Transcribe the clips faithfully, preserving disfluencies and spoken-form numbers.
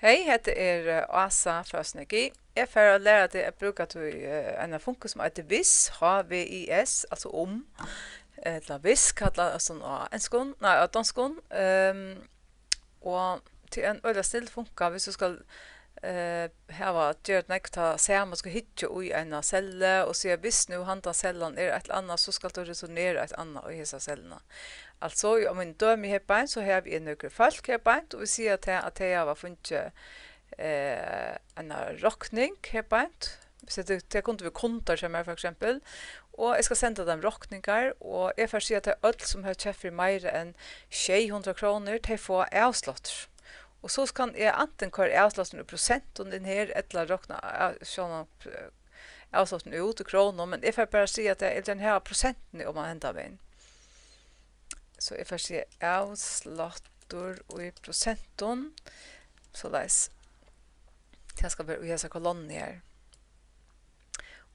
Hey, hetta er eh, Ása frá Synergi. Eg fari at læra teg at brúka tí eh, eina funktion sum eitur hvis, H V I S, altso um, ella hvis, kallað altso á enskum, nei, á donskum. Um, og tað er ein øgiliga snill funktion, hvis tú skal eh, hava at gera nógv tað sama, skal hyggja í eina sellu og siga, hvis nú handan sellan er eitt ella annað, so skalt tú returnera eitt annað í hesa selluna. Altso, í mínum dømi her beint, so havi eg nøkur fólk her beint, og vit siga tað, at tey hava fingið eh, eina rokning her beint. So tað, tað kundu verið kundar hjá mær, for eksempel. Og eg skal senda teimum rokningar, og eg fari at siga, at tey øll, sum hava keypt fyri meira enn sjey hundrað krónur, tey fáa avsláttur. Og so kann eg antin koyra avsláttin í prosentum inn her, ella rokna av, sjálvan, eh, avsláttin út í krónum, men eg fari bara at siga, at eg vil gjarna hava prosentini oman hendan vegin. So eg fari at siga avsláttur í prosentum, soleiðis. Tað skal vera í hesa kolonnuni her.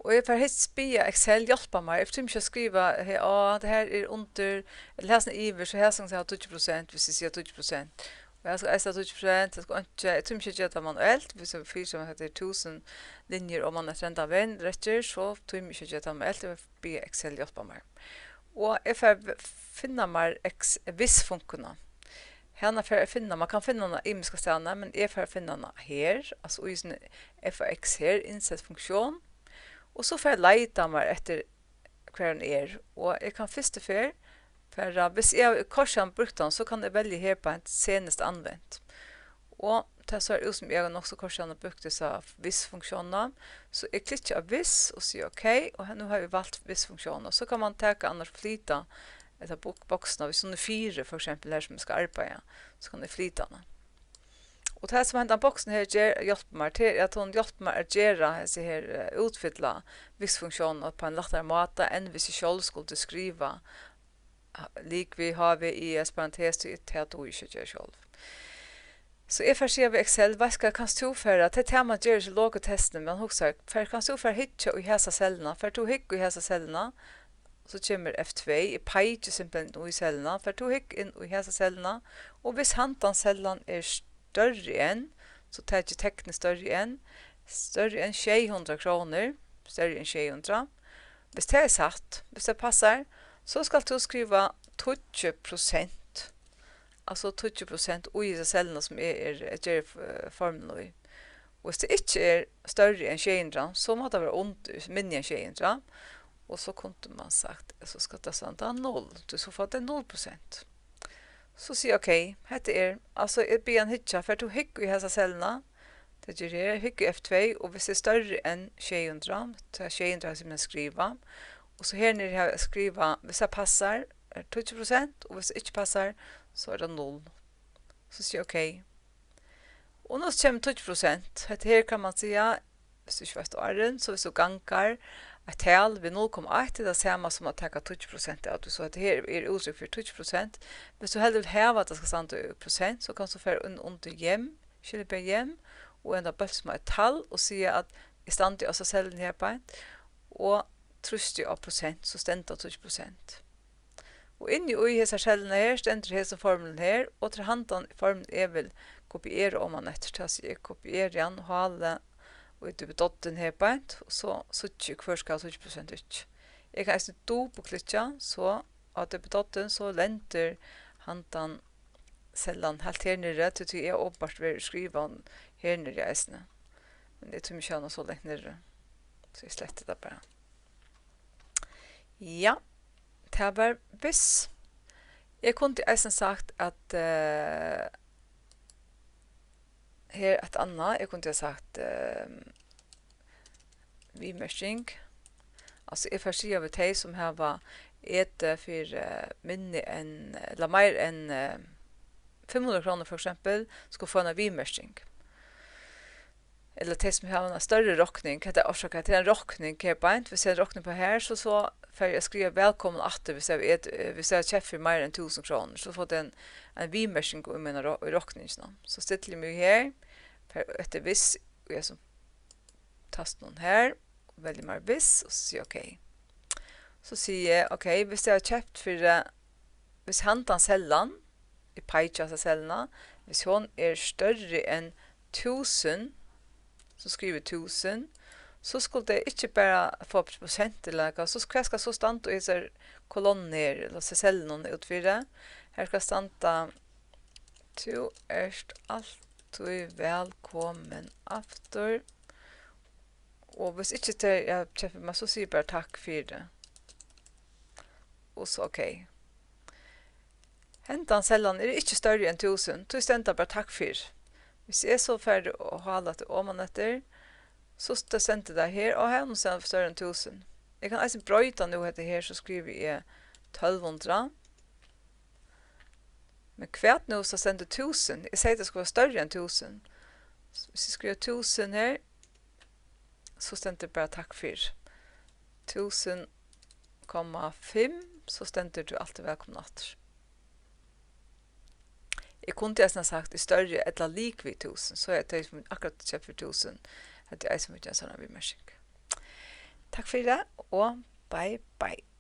Og eg fari helst biðja Excel hjálpa mær. Eg tími ikki at skriva, he, á, tað her er undir, ella hasin yvir, so hasin skal hava tíggju prosent, hvis eg sigi tíggju prosent. Og her skal eisini hava tíggju prosent, tað skal einki, eg tími ikki at gera tað manuelt, hvis eg fyri sum hetta er túsund linjur oman eftir hendan vegin, rættir, so tími eg ikki at gera tað manuelt, eg vil biðja Excel hjálpa mær. Og eg fari at finna mær X, hvis-funkuna. Hana fari eg at finna, man kann finna hana ymiska staðni, men eg fari at finna hana her, altso í síni F A X her, innsett funktion. Og so fari eg at leita mær eftir, hvar hon er. Og eg kann fyrstu ferð fara, hvis eg havi koyrt síðan brúkt hann, so kann eg velja her beint senest anvendt. Og tað sær út sum eg havi nokk so koyrt síðan brúkt hesa hvis-funktiónina. So eg klikki á hvis og sigi ok, og her, nú havi eg valt hvis-funktiónina. So kann man taka annars flyta hesa bok-, boksina, hvis hon er fyri, for eksempel her sum eg skal arbeiða, so kann eg flyta hana. Og tað sum hendan boksin her ger, hjálpir mær, tað er, at hon hjálpir mær at gera hesi her, eh, útfylla hvis-funktiónina upp á ein lættari máta, enn hvis eg sjálv skuldi skriva, ha, ligvið H V I S parentes, tí tað dugi eg ikki at gera sjálv. So eg fari at siga við Excel, veitst hvat, kanst tú fara, tað er tað, man ger í logotestini, man hugsar, far, kanst tú fara at hyggja í hasa selina, far tú hygg í hasa selina, so kemur F tvey, eg peiki simpelthen í selina, far tú hygg inn í hasa selina, og hvis handan sellan er størri enn, so taki eg teknið størri enn, størri enn sjey hundrað krónur, størri enn sjey hundrað. Hvis tað er satt, hvis tað passar, so skalt tú skriva tíggju prosent, altso tíggju prosent í hesa selina sum eg er, eg geri f-, formuna í. Og hvis tað ikki er størri enn sjey hundrað, so má tað vera undir, minni enn sjey hundrað. Og so kundi man sagt, so skal tað standa null, tí so fáa tey null prosent. So sigi eg, ok, hetta er, altso, eg biði hann hyggja, fert tú hygg í hesa selina? Tað ger eg her, hygg í F tvey, og hvis tað er størri enn sjey hundrað, tað er sjey hundrað sum eg skriva, og so her niðri havi eg skrivað, hvis tað passar, er tíggju prosent, og hvis tað ikki passar, so er tað null. So sigi eg, ok. Og nú kemur tíggju prosent. Hetta her kann man siga, hvis tú ikki veitst áðrenn, so hvis tú gangar eitt tal við null komma eitt, er tað sama sum at taka tíggju prosent av tí. So hetta her er úttrykk fyri tíggju prosent. Hvis tú heldur vil hava, at tað skal standa í prosent, so kanst tú fara inn undir jem, skilja jem, og enda bólk sum eitt tal, og siga, at eg standi á so selini her beint, og trýsti á prosent, so stendur tíggju prosent. Og inni í hesar selina her stendur hesin formulan her, og tað er handan formulan eg vil kopiera oman eftir, tað sigi eg kopieri hann, háli, og eg dýpi doddin her beint, og so síggi eg, hvør skal tíggju prosent ikki. Eg kann eisini dupultklikkja, so á dýpi doddin, so lendir handan sellan heilt her niðri, tí tí eg opinbart verður skrivað her niðri eisini. Men eg tími ikki hava hana so langt niðri, so eg sletti tað bara. Ja, tað var hvis. Eg kundi eisini sagt, at eh, her eitt annað, eg kundi ha sagt eh, viðmerking. Altso, eg fari siga við tey, sum hava etið fyri eh, minni enn, ella meir enn eh, fimm hundrað krónur, for eksempel, skulu fáa eina viðmerking. Ella tey, sum hava eina størri rokning, hetta orsakar, tað er ein rokning her beint, hvis eg hevði ein rokning upp á her, so, so fari eg at skriva vælkomin aftur, hvis eg, hvis eg havi keypt fyri meira enn túsund krónur, so fáa tey ein, ein viðmerking í mína ro-, í rokningina. So stilli eg meg her, fari eftir hvis, í hesum tastinum her, velji mær hvis, og so sigi eg ok. So sigi eg, ok, hvis eg havi keypt fyri, hvis handan sellan, eg peiki á hasa sellina, hvis hon er størri enn túsund, so skrivi eg túsund, so skulu tey ikki bara fáa prosent til nakað, so hvat skal so standa í hesar kolonnuni her, ella hesar cellunum út fyri? Her skal standa: Tú ert altíð vælkomin aftur. Og hvis ikki tey, ja, keypa mær, so sigi eg bara takk fyri. Og so ok. Hendan cellan er ikki størri enn túsund, tí stendur bara takk fyri. Hvis eg so fari og hála tað oman eftir, so st-, stendur tað her, og her er hon størri enn túsund. Eg kann eisini broyta nú hetta her, so skrivi eg tólv hundrað. Men hvat nú, so stendur túsund? Eg segði, tað skuldi vera størri enn túsund. Hvis eg skrivi túsund her, so stendur bara takk fyri. Túsund komma fimm, so stendur tú altíð vælkomin aftur. Eg kundi eisini havt sagt, er størri ella ligvið túsund, so er tey, sum akkurát keypt fyri túsund, høvdu eisini fingið eina sovorðna viðmerking. Takk fyri, og bye bye.